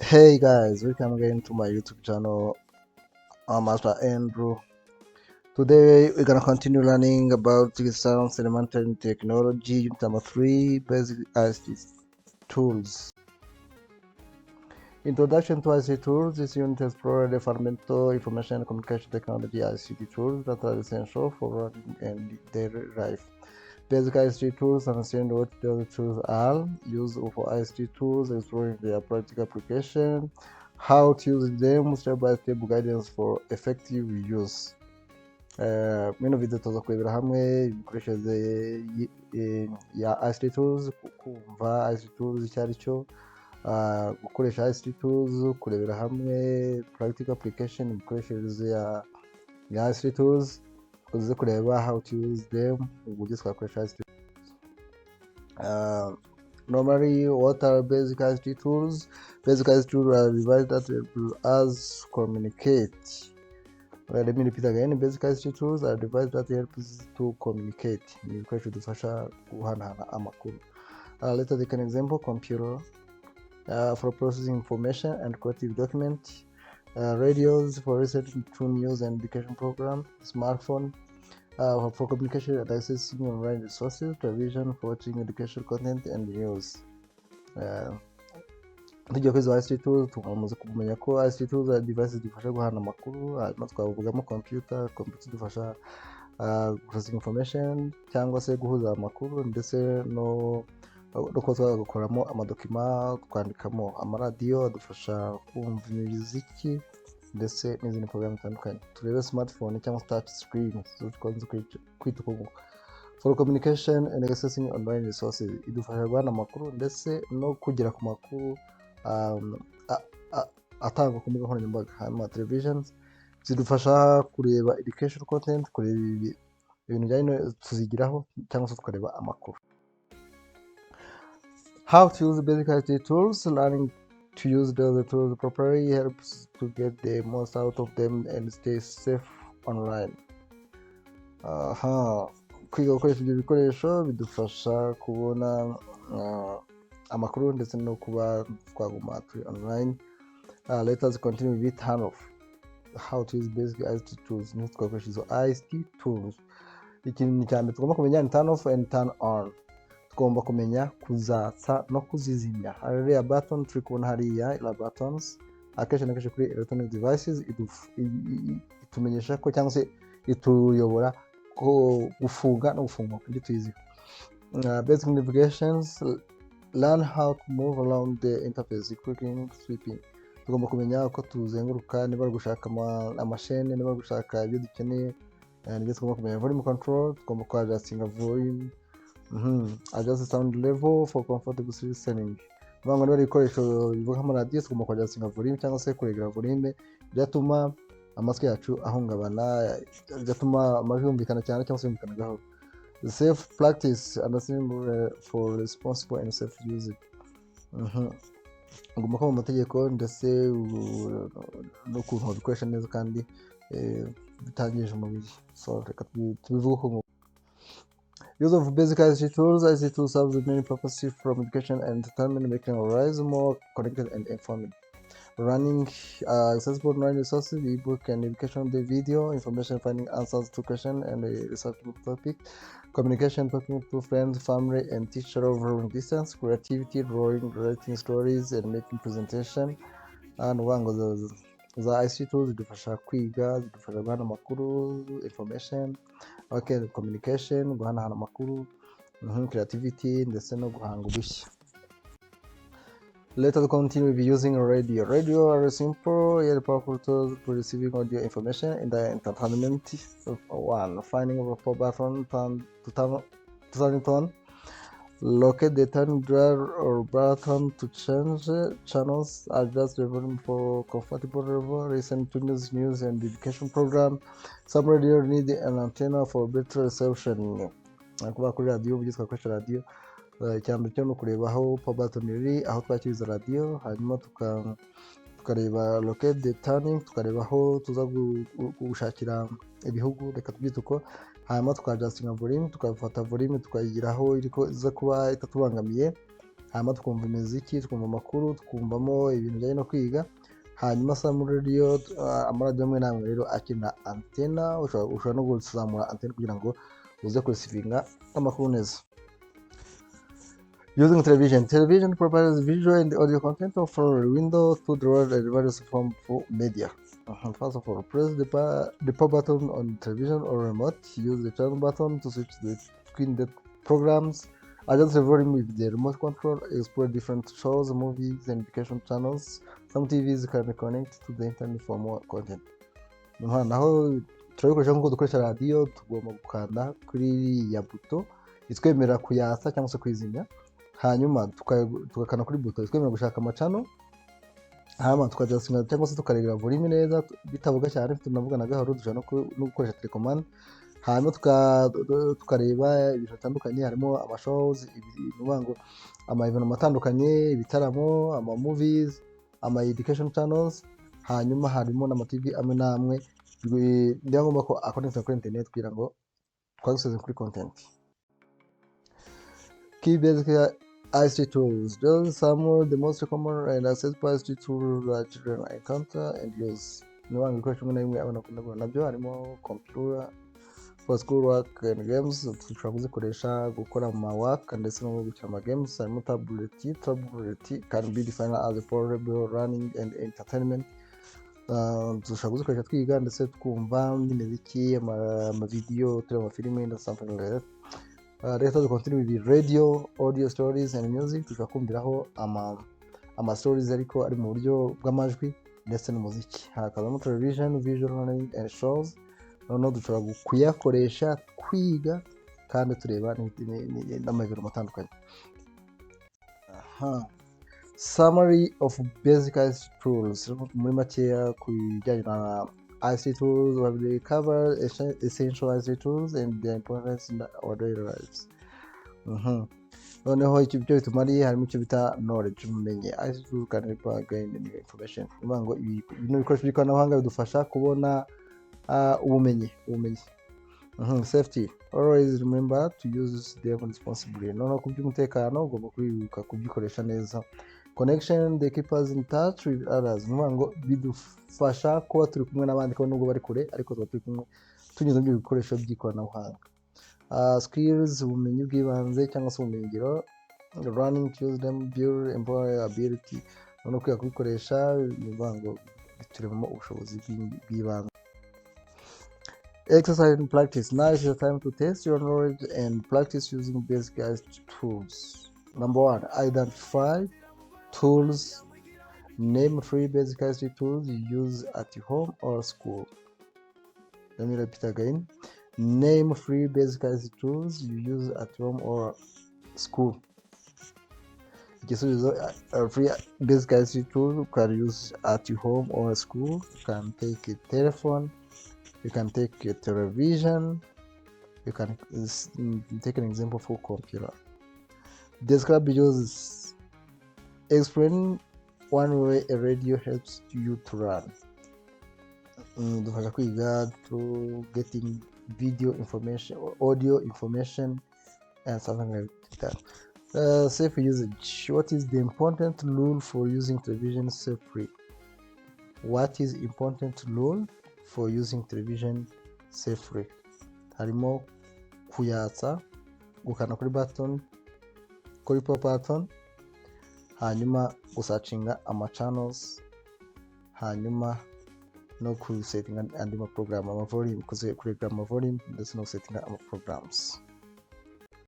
Hey guys, welcome again to my YouTube channel. I'm Master Andrew. Today we're gonna continue learning about Sounds Elementary Technology, Unit number 3, Basic ICT Tools. Introduction to ICT Tools. This unit explores the fundamental information and communication technology, ICT tools, that are essential for learning and daily life. Basic ICT tools: understand what those tools are, use of ICT tools, exploring their practical application, how to use them, step-by-step guidance for effective use. Muri video tuza kurebera hamwe imikoreshereze ya ICT tools, kumva ICT tools icyo ari cyo, gukoresha ICT tools, kurebera hamwe practical application, imikoreshereze ya ICT tools, tuze kureba how to use them, uburyo twakoresha ICT. Normally, what are basic ICT tools? Basic ICT tools are devices that help us communicate. Well, let me repeat again. Basic ICT tools are devices that help us to communicate. Ni ibikoresho bidufasha guhanahana amakuru. Let us take an example. Computer for processing information and creative document. Radios for listening to news and education program. Smartphone for communication and accessing online resources. Television for watching education content and news. Tugiye kuri izo ICT tools, tumaze kumenya ko ICT tools are devices zidufasha guhana amakuru. Hanyuma twavugamo computer. Computer idufasha processing information cyangwa se guhuza amakuru, ndetse no kuba twagakoramo amadocuments, twandikamo. Amaradiyo adufasha kumva imiziki ndetse n'izindi porogaramu zitandukanye. Turebe smartphone cyangwa touch screen, zo twakunze kwita uko nguko, for communication and accessing online resources. Idufasha guhana amakuru ndetse no kugera ku makuru atangwa ku mbuga nkoranyambaga. Hanyuma televisions zidufasha kureba education content, kureba ibintu bijyanye tuzigiraho cyangwa se tukareba amakuru. How to use basic ICT tools: learning to use the tools properly helps to get the most out of them and stay safe online. Aha, kwiga gukoresha ibyo bikoresho bidufasha kubona amakuru ndetse no kuba twaguma turi online. Let us continue with turn off. How to use basic ICT tools. Niho twakoresha izo ICT tools. Ikintu cya mbere tugomba kumenya ni turn off and turn on. Tugomba kumenya kuzatsa no kuzizimya. Hari iriya button turi kubona hariya, iriya buttons akenshi na kenshi kuri electronic devices itumenyesha ko cyangwa se ituyobora ko gufunga no gufungura, ibyo tuyiziho. Basic navigations: learn how to move around the interface, clicking, swiping. Tugomba kumenya uko tuzenguruka niba ari gushaka amashene, niba ari gushaka ibyo dukeneye, nibyo tugomba kumenya. Volume control: tugomba kuadjustinga volume. Adjust sound level for comfortable listening. Niba ngo niba ari ibikoresho bivuga nk'amaradiyo, tugomba kuadjustinga volume cyangwa se kuregera volume, byatuma amatwi yacu ahungabana, bigatuma amajwi yumvikana cyane cyangwa se yumvikana gahoro. Safe practice: understanding for responsible and safe usage. Ugomba kuba mu mategeko ndetse n'ukuntu wabikoresha neza kandi bitangije umubiri. So reka tubivuge uko nguko. Use of basic ICT tools. ICT tools serve many purposes, from education and entertainment, making our lives more connected and informed. Learning, accessible online resources, ebook and education, the video, information, finding answers to questions and a research topic, communication, talking to friends, family, and teacher over long distance, creativity, drawing, writing stories, and making presentation. Ni ukuvuga ngo za ICT tools zidufasha kwiga, zidufasha guhana amakuru, information, okay, communication, guhanahana amakuru, creativity ndetse no guhanga udushya. Let us continue with using radio. Radio are simple yet powerful tools for receiving audio information in the entertainment. One, finding a power button, turn to turn to turn it on. Locate the turn dial or button to change channels. Adjust the volume for comfortable level. Listen to news and education program. Some radio need an antenna for better reception. Kuba kuri radiyo, uburyo twakoresha radiyo, icya mbere cyo ni ukureba aho power button iri, aho twakiriza radiyo, hanyuma tukareba locate the turning, tukareba aho tuza gushakira ibihugu, reka tubyite uko, hanyuma tukadjustinga volume, tukafata volume tukayigira aho iriko iza kuba itatubangamiye. Hanyuma twumva imiziki, twumva amakuru, twumvamo ibintu bijyanye no kwiga. Hanyuma some radio, amaradiyo amwe n'amwe rero akenera antena. Ushobora no kuzamura antena kugira ngo uze kureceivinga amakuru neza. Using television. Television provides visual and audio content from the window to the world and various forms of media. First of all, press the power button on television or remote. Use the channel button to switch between the programs. Adjust the volume with the remote control. Explore different shows, movies, and education channels. Some TVs can connect to the internet for more content. Naho turabikoresha nk'uko dukoresha radiyo. Tugomba gukanda kuri iriya buto itwemerera kuyatsa cyangwa se kuyizimya, hanyuma tugakanda kuri buto itwemerera gushaka amachannel, hanyuma tukadjustinga cyangwa se tukarebera volume neza bitavuga cyane, tunavuga na gahoro. Dushobora no gukoresha télécommande, hanyuma tukareba ibintu bitandukanye, harimo amashows, ni ukuvuga ngo ama evenement atandukanye, ibitaramo, ama movies, ama education channels. Hanyuma harimo n'ama TV amwe n'amwe niba ngombwa ko aconnecta kuri internet kugira ngo twaccesse kuri content. Key basic ICT tools. Those are some of the most common and accessible ICT tools that children encounter and use. Ni ukuvuga ngo ibikoresho bimwe na bimwe abana bakunda guhura nabyo, harimo computer for school work and games. Dushobora kuzikoresha gukora ama work ndetse no gukina ama games. Harimo tablet. Tablet can be defined as a portable learning and entertainment. Dushobora kuzikoresha twiga ndetse twumva n'imiziki, amavideyo, tureba amafilime and something like that. Let us continue with the radio, audio stories and music. Dushobora kumviraho ama stories ariko ari mu buryo bw'amajwi ndetse n'umuziki. Hakazamo television, visual learning and shows. Noneho dushobora kuyakoresha twiga kandi tureba n'amavideo atandukanye. Aha. Summary of basic ICT tools. Muri makeya ku bijyanye na ICT tools, we cover essential ICT tools and their importance in our daily lives. Noneho icyo byo bitumariye, harimo icyo bita knowledge, ubumenyi. ICT tools can help us gain new information. Ni ukuvuga ngo bino bikoresho by'ikoranabuhanga bidufasha kubona ubumenyi. Safety. Always remember to use them responsibly. Noneho ku by'umutekano, ugomba kwibuka kubikoresha neza. Connection, they keep us in touch with others. Ni ukuvuga ngo bidufasha kuba turi kumwe n'abandi kabone nubwo bari kure, ariko tuba turi kumwe tunyuze muri ibyo bikoresho by'ikoranabuhanga. Skills, ubumenyi bw'ibanze cyangwa se ubumenyingiro. Learning to use them build employability. Noneho kwiga kubikoresha, ni ukuvuga ngo bituremamo ubushobozi bw'ibanze. Exercise and practice. Now is the time to test your knowledge and practice using basic ICT tools. Number one, identify tools. Name three basic ICT tools you use at home or school. Let me repeat again. Name three basic ICT tools you use at home or school. Igisubizo, three basic ICT tools you can use at home or school. You can take a telephone, you can take a television, you can take an example for computer. Describe use. Explain one way a radio helps you to learn. Dufasha kwiga through getting video information or audio information and something like that. Safe usage. What is the important rule for using television safely? What is important rule for using television safely? Harimo kuyatsa, gukanda kuri button, kuri power button, hanyuma gusearchinga ama channels, hanyuma no kusettinga andi ma program, ama volume, kuregura ama volume ndetse no gusettinga ama programs.